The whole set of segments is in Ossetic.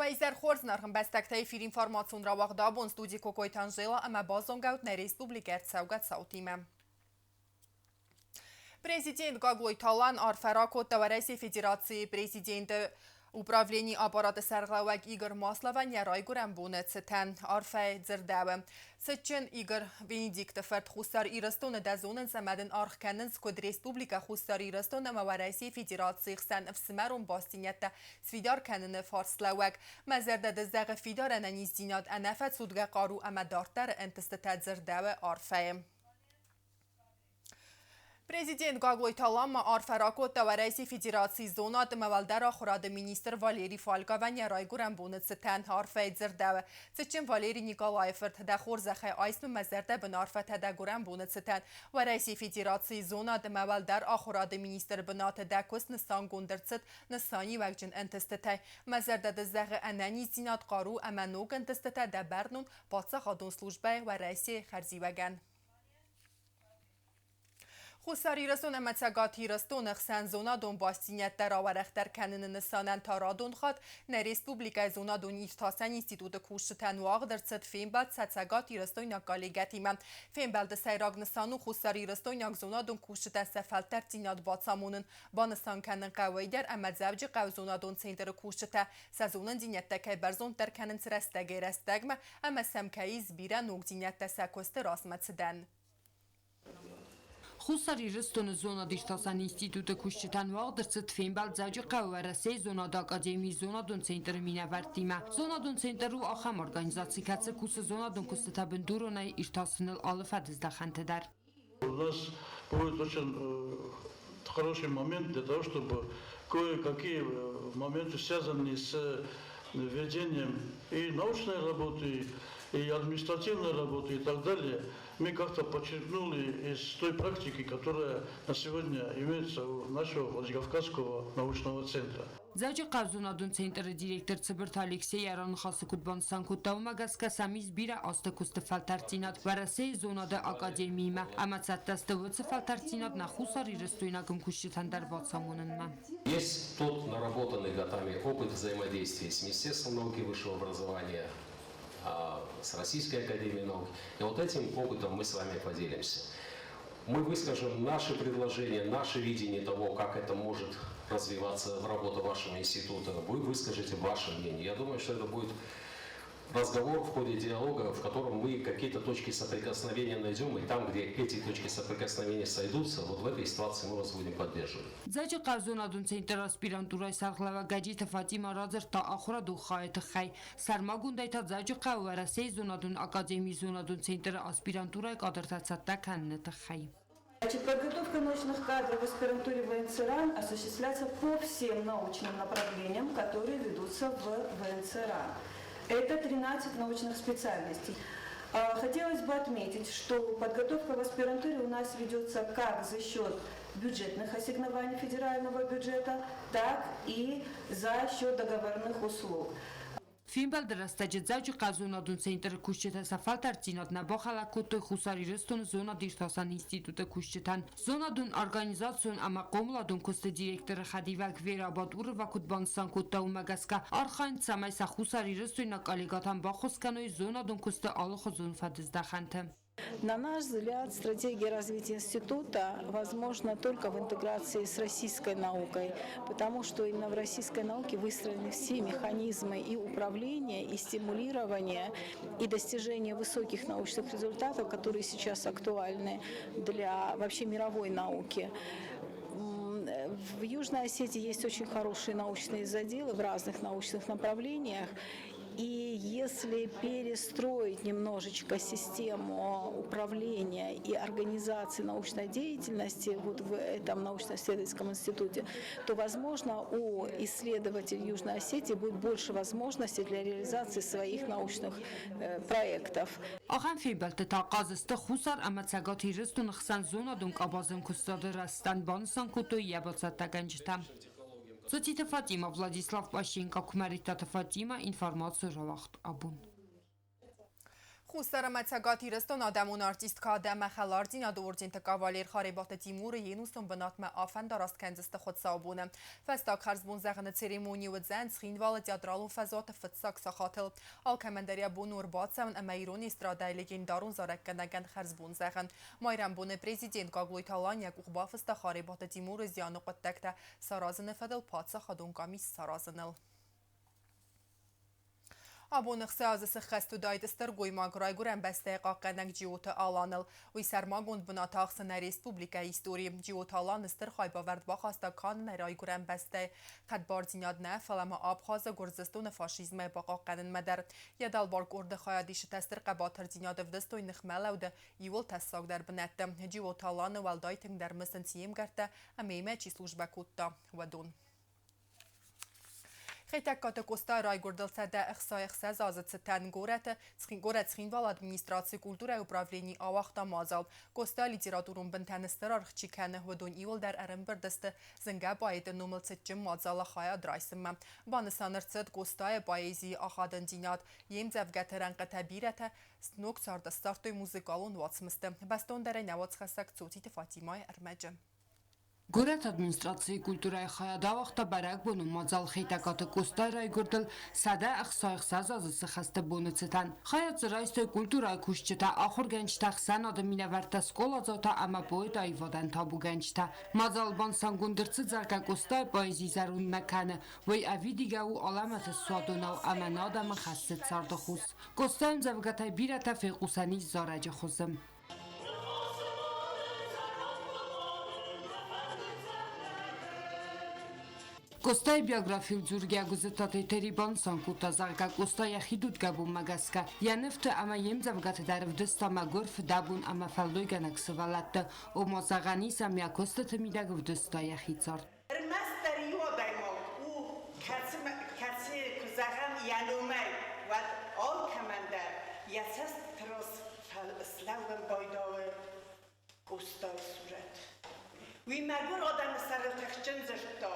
Уӕ изӕр хорз, ӕрхӕмбӕстӕгтӕ, эфир информацион рауагъд абон студи Кокойты Анжела ӕмӕ базонгӕут нӕ республикӕ ӕрцӕугӕ цаутимӕ. Президент Гаглойты Алан арфӕ ракодта Уӕрӕсейы Федерацийы президенты управленийы аппараты сӕргълӕууӕг Игорь Масловӕн йӕ райгуырӕн боны цытӕн. Арфӕйы дзырдӕуы. Цытджын Игорь Венедикты фырт Хуссар Ирыстоны дӕ зонынц ӕмӕ дын аргъ кӕнынц, куыд Республикӕ Хуссар Ирыстон ӕмӕ Уӕрӕсейы Федерацийы хсӕн ӕфсымӕрон бастдзинӕдтӕ сфидар кӕныны фарслӕууӕг. Мӕ зӕрдӕ дын зӕгъы фидар ӕнӕниздзинад, ӕнӕфӕцудгӕ хъару ӕмӕ дарддӕры ӕнтыстытӕ, дзырдӕуы арфӕйы. Президент Гаглойты Алан ма арфӕ ракодта Уӕрӕсейы Федерацийы зонад ӕмӕ уӕлдӕр ахуырады министр Валерий Фальковӕн йӕ райгуырӕн боны цытӕн. Арфӕйы дзырдӕуы: Цытджын Валерий Николайы фырт, дӕ хорзӕхӕй айс мын мӕ зӕрдӕбын арфӕтӕ дӕ гуырӕн боны цытӕн. Уӕрӕсейы Федерацийы зонад ӕмӕ уӕлдӕр ахуырады министры бынаты дӕ куыст нысангонд ӕрцыд нысаниуӕгджын ӕнтыстытӕй. Мӕ зӕрдӕ дын зӕгъы ӕнӕниздзинад, хъару ӕмӕ ног ӕнтыстытӕ дӕ бӕрнон паддзахадон службӕйы Уӕрӕсейы хӕрзиуӕгӕн. Хуссар Ирыстон ӕмӕ Цӕгат Ирыстоны хсӕн зонадон бастдзинӕдтӕ рауӕрӕхдӕр кӕныны нысанӕн та радон хатт нӕ республикӕйы зонадон иртасӕн институты кусджытӕн уагъд ӕрцыд фембӕлд сӕ цӕгатирыстойнаг коллегӕтимӕ. Фембӕлды сӕйраг нысан у хуссарирыстойнаг зонадон кусджытӕ сӕ фӕлтӕрддзинад бацамонын, банысан кӕнын хъӕуӕй дӕр ӕмӕ Дзӕуджыхъӕуы зонадон центры кусджытӕ сӕ зонындзинӕдтӕ кӕй бӕрзонддӕр кӕнынц рӕстӕгӕй-рӕстӕгмӕ ӕмӕ сӕм кӕй ис бирӕ ногдзинӕдтӕ сӕ куысты размӕ цыдӕн. Хуссар Ирыстоны зонад-иртасӕн институты кусджытӕн уагъд ӕрцыд фембӕлд Дзӕуджыхъӕуы Уӕрӕсейы зонады академийы зонадон центры минӕвӕрттимӕ. Зонадон центр у ахӕм организаци, кӕцы кусы зонадон куыстытӕ бындуронӕй иртасыныл алы фӕдыздӕхӕнты дӕр. У нас будет очень хороший момент для того, чтобы кое-какие моменты, связанные с ведением и научной работы, и административной работы и так далее, мы как-то подчеркнули из той практики, которая на сегодня имеется у нашего Владикавказского научного центра. Дзӕуджыхъӕуы зонадон центры директор Цыбырты Алексей йӕ раныхасы куыд банысан кодта, уымӕ гӕсгӕ сӕм ис бирӕ азты куысты фӕлтӕрддзинад Уӕрӕсейы зонады академиимӕ ӕмӕ цӕттӕ сты уыцы фӕлтӕрддзинад нӕ хуссарирыстойнаг ӕмкусджытӕн дӕр бацамонынмӕ. Есть тот наработанный годами опыт взаимодействия с Министерством науки и высшего образования, с Российской академией наук. И вот этим опытом мы с вами поделимся. Мы выскажем наши предложения, наше видение того, как это может развиваться в работе вашего института. Вы выскажете ваше мнение. Я думаю, что это будет разговор в ходе диалога, в котором мы какие-то точки соприкосновения найдем, и там, где эти точки соприкосновения сойдутся, вот в этой ситуации мы вас будем поддерживать. Дзӕуджыхъӕуы зонадон центры аспирантурӕйы сӕргълӕууӕг Гӕджиты Фатимӕ радзырдта ахуырадон хайы тыххӕй. Сӕрмагондӕй та Дзӕуджыхъӕуы Уӕрӕсейы зонадон академийы зонадон центры аспирантурӕйы кадртӕ цӕттӕ кӕныны тыххӕй. Значит, подготовка научных кадров в аспирантуре ВНЦ РАН осуществляется по всем научным направлениям, которые ведутся в ВНЦ РАН. Это 13 научных специальностей. Хотелось бы отметить, что подготовка в аспирантуре у нас ведется как за счет бюджетных ассигнований федерального бюджета, так и за счет договорных услуг. Фембӕлды рӕстӕджы Дзӕуджыхъӕуы зонадон центры кусджытӕ сӕ фӕлтӕрддзинад нӕ бахӕлӕг кодтой Хуссар Ирыстоны зонад-иртасӕн институты кусджытӕн. Зонадон организацион ӕмӕ хъомыладон куысты директоры хӕдивӕг Вера Бадурова куыд банысан кодта, уымӕ гӕсгӕ архайынц, цӕмӕй сӕ хуссарирыстойнаг коллегӕтӕн баххуыс кӕной зонадон куысты алыхуызон фӕдыздӕхӕнты. На наш взгляд, стратегия развития института возможна только в интеграции с российской наукой, потому что именно в российской науке выстроены все механизмы и управления, и стимулирования, и достижения высоких научных результатов, которые сейчас актуальны для вообще мировой науки. В Южной Осетии есть очень хорошие научные заделы в разных научных направлениях. И если перестроить немножечко систему управления и организации научной деятельности вот в этом научно-исследовательском институте, то, возможно, у исследователей Южной Осетии будет больше возможностей для реализации своих научных проектов. Ахӕм фембӕлдтытӕ ахъаз сты Хуссар ӕмӕ Цӕгат Ирыстоны хсӕн зонадон къабазы ӕмкуыстады рӕзтӕн, банысан кодтой йӕ бацӕттӕгӕнджытӕ. Цоциты Фатимӕ, Владислав Пащенко, Куымӕридтаты Фатимӕ, информаци рауагъд абон. Хуссар ӕмӕ Цӕгат Ирыстоны адӕмон артисткӕ ӕмӕ хӕлардзинады орденты кавалер Харебаты Тимуры йе нусон бынатмӕ афӕндараст кӕндзысты хуыцаубоны. Фӕстаг хӕрзбон зӕгъыны церемони уыдзӕн Цхинвалы театралон фӕзуаты фыццаг сахатыл. Алкӕмӕн дӕр йӕ бон у ӕрбацӕуын ӕмӕ ирон эстрадӕйы легендарон зарӕггӕнӕгӕн хӕрзбон зӕгъын. Майрӕмбоны президент Гаглойты Алан йӕ къух бафыста Харебаты Тимуры зианы хъуыддӕгтӕ саразыны фӕдыл паддзахадон къамис саразыныл. Абон ӕхсӕзы сыххӕст уыдаид стыр гоймаг райгуырӕн бӕстӕйы хъахъхъӕнӕг Джиоты Аланыл. Уый сӕрмагонд бынат ахсы нӕ республикӕйы историйы. Джиоты Алан стыр хайбавӕрд бахаста канд нӕ райгуырӕн бӕстӕйы хӕдбардзинад нӕ, фӕлӕ ма Абхазы Гуырдзыстоны фашизмӕй бахъахъхъӕнынмӕ дӕр. Йӕ дӕлбар къорды хайадисджытӕ стыр хъӕбатырдзинад ӕвдыстой ныхмӕлӕуды иууыл тӕссагдӕр бынӕтты. Джиоты Аланы уӕлдай тынгдӕр мысынц йе мгӕрттӕ ӕмӕ йемӕ чи службӕ кодта, уыдон. Хетӕгкаты Къостайы райгуырдыл 166 азы цытӕн горӕты горӕт Цхинвалы администрацийы культурӕйы управлени ауагъта мадзал. Къоста литературон бынтӕн стыр аргъ чи кӕны, уыдон иуылдӕр ӕрӕмбырд сты зынгӕ поэты номыл цытджын мадзалы хайад райсынмӕ. Банысан ӕрцыд Къостайы поэзийы ахадындзинад. Йе мдзӕвгӕты рӕнхъытӕ бирӕтӕ ног царды ссардтой музыкалон уацмысты. Бӕстондӕрӕй нӕ уацхӕссӕг Цоциты Фатимӕйы ӕрмӕджы. Горӕты администрацийы культурӕйы хайад ауагъта бӕрӕгбонон мадзал Хетӕгкаты Къостайы райгуырдыл 166 азы цы хӕсты боны цытӕн. Хайад дзы райстой культурӕйы кусджытӕ, ахуыргӕнджытӕ, ӕхсӕнады минӕвӕрттӕ, скъоладзаутӕ ӕмӕ поэт аивадӕн табугӕнджытӕ. Мадзал банысангонд ӕрцыд, зӕгъгӕ, Къостайы поэзи зӕронд нӕ кӕны, уый ӕвидигӕ у алӕмӕты суадонау ӕмӕ нӕ адӕмы хӕссы царды хус. Къостайы ӕмдзӕвгӕтӕй бирӕтӕ фехъусӕн ис зарӕджы хуызы. Къостайы биографийыл дзургӕ Гуыззыттаты Этери банысан кодта, зӕгъгӕ, Къоста йӕхи дудгӕбонмӕ гӕсгӕ йӕ нывты ӕмӕ йе мдзӕвгӕты дӕр ӕвдыста мӕгуыр, фыдӕбон ӕмӕ фӕллойгӕнӕг сывӕллӕтты, ома зӕгъӕн ис, ӕмӕ йӕ куыстыты мидӕг ӕвдыста йӕхи цард. Ӕрмӕстдӕр иу адӕймаг у, кӕцы, куы зӕгъӕм йӕ номӕй, уӕд алкӕмӕн дӕр йӕ цӕстыты раз слӕууын байдауы Къостайы сурӕт. Уый мӕгуыр адӕмы сӕрыл тыхджын дзырдта.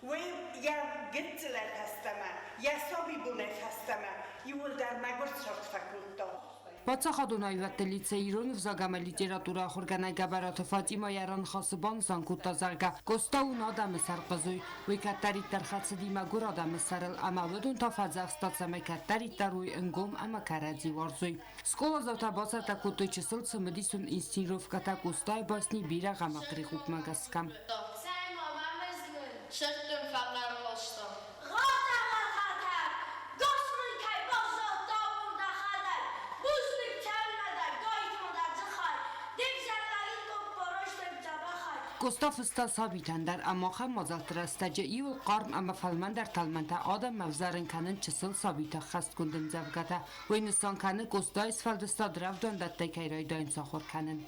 Уый йӕ гыццылӕй фӕстӕмӕ, йӕ сабибонӕй фӕстӕмӕ иууылдӕр мӕгуыр цард фӕкодта. Паддзахадон аивӕдты лицей ирон ӕвзаг ӕмӕ литературӕ ахуыргӕнӕг Гӕбӕраты Фатимӕ йӕ раныхасы банысан кодта, зӕгъгӕ, Къоста у нӕ адӕмы сӕрхъызой, уый кӕддӕриддӕр хӕцыди мӕгуыр адӕмы сӕрыл ӕмӕ уыдон та фӕдзӕхста, цӕмӕй кӕддӕриддӕр уой ӕнгом ӕмӕ кӕрӕдзи уарзой. Скъоладзаутӕ бацӕттӕ кодтой чысыл цымыдисон инсценировкӕтӕ Къостайы басни Бирӕгъ ӕмӕ хърихъупмӕ гӕсгӕ. Цӕй-ма, мӕ мӕзгын, сырдтон фӕхъӕр ласта. Къоста фыста сабитӕн дӕр ӕмӕ ахӕм мадзӕлтты рӕстӕджы иуыл хъарм ӕмӕ фӕлмӕндӕр тӕлмӕнтӕ адӕммӕ ӕвзӕрын кӕнын чысыл сабиты ӕххӕстгонд ӕмдзӕвгӕтӕ. Уый нысан кӕны Къостайы сфӕлдыстад рӕвдауӕндӕттӕй кӕй райдайынц ахуыр кӕнын.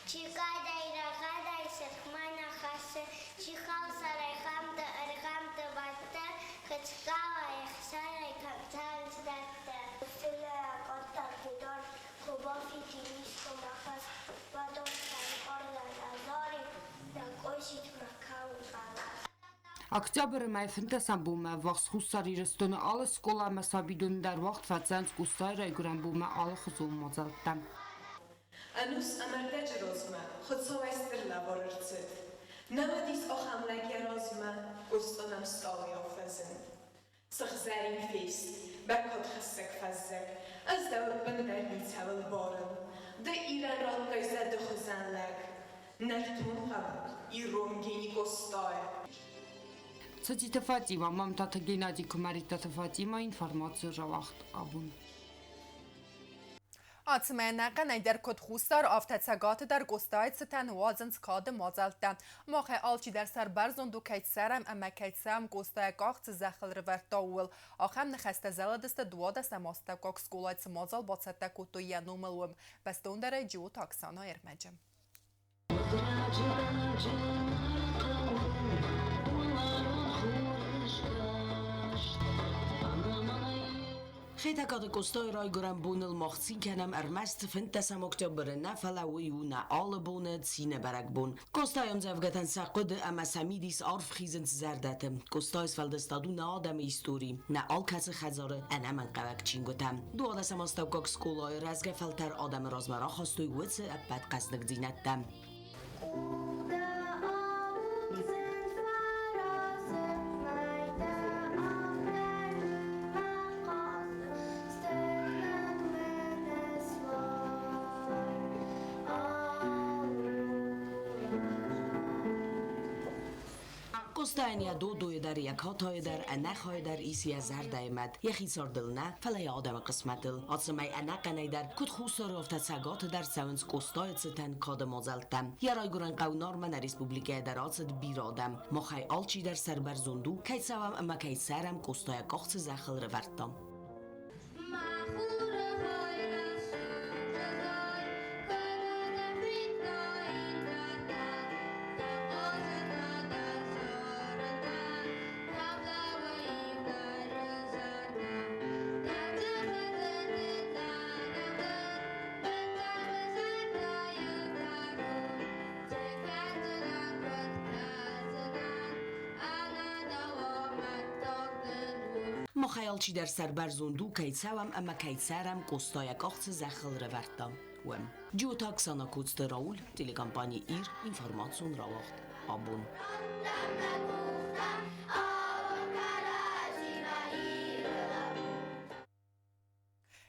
Чи кадӕй рӕгъӕдӕй сырхмӕ нӕ хӕссы, чи халсарӕй хӕмтӕ ӕргъӕмтӕ бадтӕ, хӕцгӕлӕй ӕхсарӕй кӕм цӕрынц дӕттӕ. Фӕлӕ акодта кудар, куы бафидин искуы мӕ хӕс, бадомдта ӕнкъардӕй азари, нӕ къойситмӕ кӕуын хъӕлӕс. Октябры мӕй 15 бонмӕ ӕввахс Хуссар Ирыстоны алы скъола ӕмӕ сабидоны дӕр уагъд фӕцӕуынц Къостайы райгуырӕн бонмӕ алыхуызон мадзӕлттӕ. Ӕнус ӕмӕ ӕрдӕджы размӕ Хуыцауӕй стыр лӕвар ӕрцыд. Нӕ уыдис ахӕм лӕг йӕ размӕ, Урсдон ӕм стъалыйау фӕзынд. Сыгъзӕрин фест, бӕркадхӕссӕг фӕззӕг, Ӕз дӕу ӕппындӕр ницӕуыл барын. Ды Ирӕн радтай зӕды хуызӕн лӕг, Нӕртон хъӕбул, ирон гени Къостайы. Цоциты Фатима, Мамтаты Геннадий, Куымӕридтаты Фатима, информаци рауагъд абон. Ацымӕ ӕнӕхъӕнӕй дӕр куыд Хуссар, афтӕ Цӕгаты дӕр Къостайы цытӕн уадзынц кады мадзӕлттӕ. Махӕй алчидӕр сӕрбӕрзонд у, кӕй цӕрӕм ӕмӕ кӕй цӕуӕм Къостайы къах цы зӕххыл рывӕрдта, ууыл. Ахӕм ныхӕстӕ зӕлыдысты 12-ӕм астӕуккаг скъолайы цы мадзал бацӕттӕ кодтой йӕ номыл, уым. Бӕстондӕрӕй Джиоты Оксана ӕрмӕджы. Хетӕгкаты Къостайы райгуырӕн боныл мах цин кӕнӕм ӕрмӕст фынддӕсӕм октябры нӕ, фӕлӕ уый у нӕ алы боны цины бӕрӕгбон. Къостайы ӕмдзӕвгӕтӕн сӕ хъуыды ӕмӕ сӕ мидис арф хизынц зӕрдӕты. Къостайы сфӕлдыстад у нӕ адӕмы истори, нӕ алкӕцы хӕдзары ӕнӕмӕнгхъӕуӕг чингуытӕ. Дуадӕсӕм астӕуккаг скъолайы рӕзгӕ фӕлтӕр адӕмы размӕ рахастой уыцы ӕппӕт хъӕздыгдзинӕдтӕ. Къостайӕн йӕ додойы дӕр, йӕ катайы дӕр, ӕнӕхай дӕр ис йӕ зӕрдӕйы мӕт, йӕхи цардыл нӕ, фӕлӕ йӕ адӕмы хъысмӕтыл. Ацӕмӕй ӕнӕхъӕнӕй дӕр, куыд Хуссары, афтӕ Цӕгаты дӕр цӕуынц Къостайы цытӕн кады мадзӕлттӕ. Йӕ райгуырӕн хъӕу Нармӕ нӕ республикӕйӕ дӕр ацыд бирӕ адӕм. Махӕй алчидӕр сӕрбӕрзонд у, кӕй цӕуӕм ӕмӕ кӕй цӕрӕм, Къостайӕ къах цы зӕххыл рывӕрдта. Махӕй алчидӕр сӕрбӕрзонд у, кӕй цӕуӕм ӕмӕ кӕй цӕрӕм, Къостайӕ къах цы зӕххыл рывӕрдта, уым. Джиоты Оксана Коцты Рауль, телекомпани «Ир», информацион рауагъд «Абон».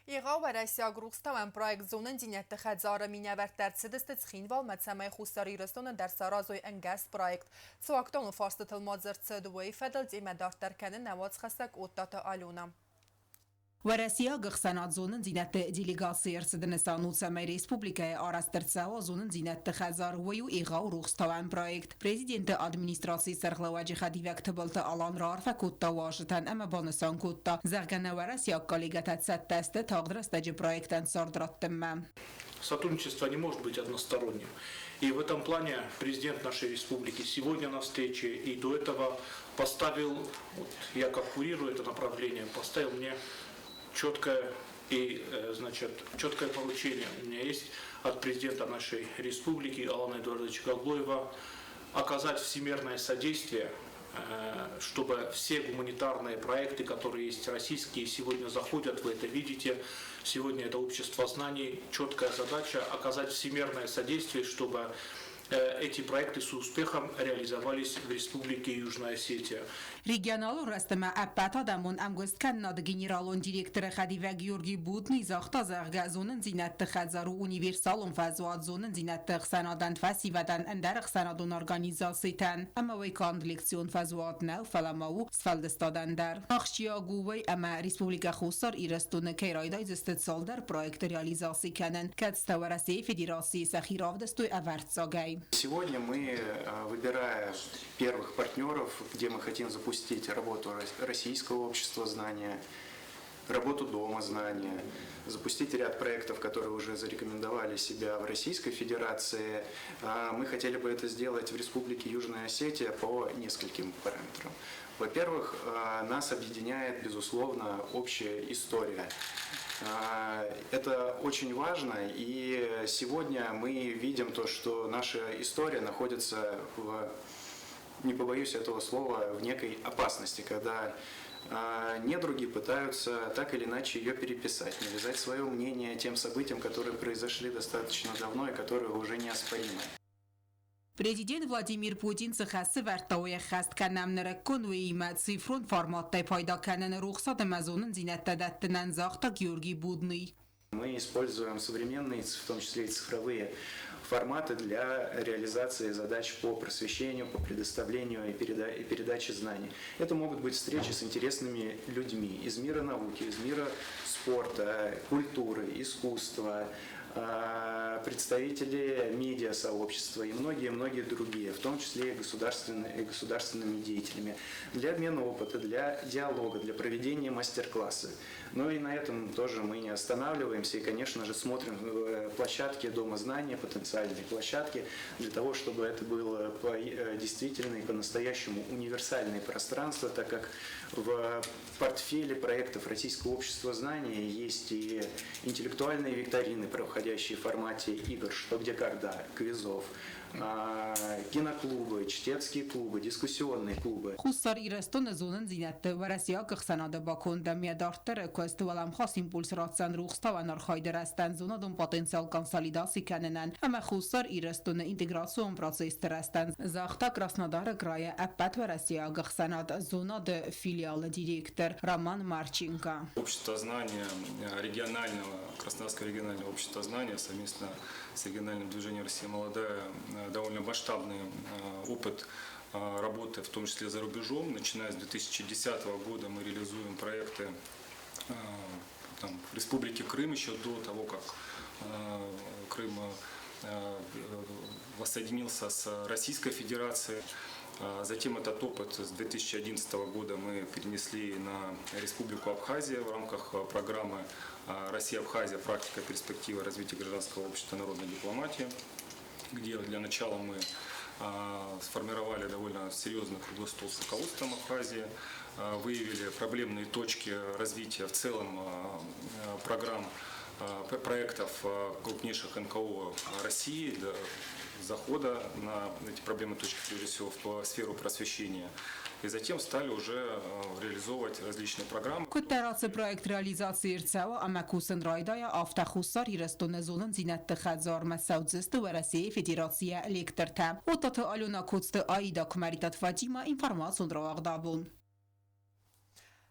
Егъау уӕрӕсейаг рухстауӕн проект Зонындзинӕдты хӕдзары минӕвӕрттӕ ӕрцыдысты Цхинвалмӕ, цӕмӕй Хуссар Ирыстоны дӕр саразой ӕнгӕс проект. Цы актуалон фарстытыл ма дзырд цыд, уый фӕдыл темӕ дарддӕр кӕны нӕ уацхӕссӕг Оттаты Алена. Уӕрӕсейаг ӕхсӕнад зонындзинӕдты делегацийы ӕрцыды нысан у, цӕмӕй республикӕйы арӕзт ӕрцӕуа зонындзинӕдты хӕдзар, уый у егъау рухстауӕн проект. Президенты администрацийы сӕргълӕууӕджы хӕдивӕг Тыбылты Алан раарфӕ кодта уазджытӕн ӕмӕ банысан кодта, зӕгъгӕ, нӕ уӕрӕсейаг коллегӕтӕ цӕттӕ сты тагъд рӕстӕджы проектӕн цард раттынмӕ. Сотрудничество не может быть односторонним. И в этом плане президент нашей республики сегодня на встрече и до этого поставил, вот я как курирую это направление, поставил мне четкое и, значит, четкое поручение. У меня есть от президента нашей республики Алана Эдуардовича Гаглоева оказать всемерное содействие, чтобы все гуманитарные проекты, которые есть российские, сегодня заходят, вы это видите. Сегодня это общество знаний, четкая задача оказать всемерное содействие, чтобы эти проекты с успехом реализовались в Республике Южная Осетия. Регионалон рӕзт ӕмӕ ӕппӕтадӕмон ӕмгуысткӕнынады генералон директоры хӕдивӕг Георгий Будный загъта, зӕгъгӕ, зонындзинӕдты хӕдзар у универсалон фӕзуат зонындзинӕдты ӕхсӕнадӕн, фӕсивӕдӕн, ӕндӕр ӕхсӕнадон организацитӕн. Ӕмӕ уый канд лекцион фӕзуат нӕу, фӕлӕ ма у сфӕлдыстадӕн дӕр. Ахсджиаг у уый, ӕмӕ Республикӕ Хуссар Ирыстоны кӕй райдайдзысты цалдӕр проекты реализаци кӕнын, кӕцытӕ Уӕрӕсейы Федерацийы сӕхи равдыстой ӕвӕрццагӕй. Сегодня мы, выбирая первых партнеров, где мы хотим запустить работу Российского общества знания, работу Дома знания, запустить ряд проектов, которые уже зарекомендовали себя в Российской Федерации, мы хотели бы это сделать в Республике Южная Осетия по нескольким параметрам. Во-первых, нас объединяет, безусловно, общая история. Это очень важно, и сегодня мы видим то, что наша история находится в, не побоюсь этого слова, в некой опасности, когда недруги пытаются так или иначе ее переписать, навязать свое мнение тем событиям, которые произошли достаточно давно и которые уже неоспоримы. Президент Владимир Путин цы хӕс сӕвӕрдта, уый ӕххӕст кӕнӕм нырыккон, уыимӕ цифрон форматтӕй пайда кӕнын рухсад ӕмӕ зонындзинӕдтӕ дӕттынӕн, загъта Георгий Будный. Мы используем современные, в том числе и цифровые форматы для реализации задач по просвещению, по предоставлению и передаче знаний. Это могут быть встречи с интересными людьми из мира науки, из мира спорта, культуры, искусства, представители медиасообщества и многие-многие другие, в том числе и государственными деятелями, для обмена опыта, для диалога, для проведения мастер-класса. Но и на этом тоже мы не останавливаемся и, конечно же, смотрим площадки Дома знания, потенциальные площадки, для того, чтобы это было действительно и по-настоящему универсальное пространство, так как В портфеле проектов Российского общества знания есть и интеллектуальные викторины, проходящие в формате игр «Что, где, когда», квизов, киноклубы, чтецкие клубы, дискуссионные клубы. Хуссар Ирыстоны зонындзинӕдты уӕрӕсейаг ӕхсӕнады баконд ӕмӕ йӕ дарддӕры куыст уӕлӕмхас импульс ратдзӕн рухстауӕн архайды рӕзтӕн, зонадон потенциал консолидаци кӕнынӕн ӕмӕ Хуссар Ирыстоны интеграцион процессты рӕзтӕн, загъта Краснодары крайы ӕппӕтуӕрӕсейаг ӕхсӕнад Зонады филиалы директор Роман Марченко. Общество знания регионального, Краснодарского регионального общества знания совместно с региональным движением «Россия молодая» довольно масштабный опыт работы, в том числе за рубежом. Начиная с 2010 года мы реализуем проекты там, в Республике Крым еще до того, как Крым воссоединился с Российской Федерацией. Затем этот опыт с 2011 года мы перенесли на Республику Абхазия в рамках программы «Россия-Абхазия. Практика, перспектива развития гражданского общества, народной дипломатии», где для начала мы сформировали довольно серьезный круглый стол с руководством Абхазии, выявили проблемные точки развития в целом программ, проектов крупнейших НКО России для захода на эти проблемные точки, прежде всего, в сферу просвещения. И затем стали уже реализовывать различные программы. Куыддӕр ацы проект реализаци ӕрцӕуа ӕмӕ кусын райдайа, афтӕ Хуссар Ирыстоны зонындзинӕдты хӕдзармӕ цӕудзысты Уӕрӕсейы Федерацийӕ лектортӕ. Оттаты Алена, Коцты Аида, Куымӕридтаты Фатимӕ, информацион рауагъд Абон.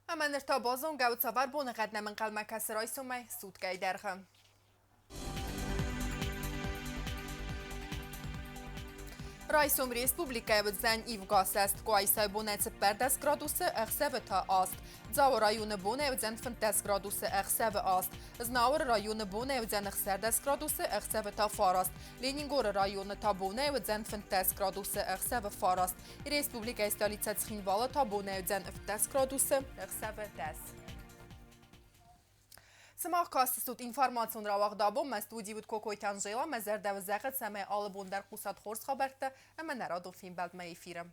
Ӕмӕ ныр та базонгӕ у, цавӕр боныгъӕд нӕм ӕнхъӕлмӕ кӕсы райсомӕй суткӕйы дӕргъы. Райсом республикӕйы уыдзӕн ивгӕ цӕст, Къуайсайы бонӕй 14 градусы, ӕхсӕвы та 8. Дзауы районы бонӕй уыдзӕн 15 градусы, ӕхсӕвы 8. Знауыры районы бонӕй уыдзӕн 16 градусы, ӕхсӕвы та 9. Ленингоры районы та бонӕй уыдзӕн 15 градусы, ӕхсӕвы 9. Республикӕйы столицӕ Цхинвалы та бонӕй уыдзӕн 17 градусы, ӕхсӕвы 10. Сымах кастыстут информацион рауагъд Абон. Мӕ студийы уыд Кокойты Анжела. Мӕ зӕрдӕ уын зӕгъы, цӕмӕй алы бон дӕр хъусат хорз хабӕрттӕ ӕмӕ нӕ радон фембӕлдмӕ эфиры.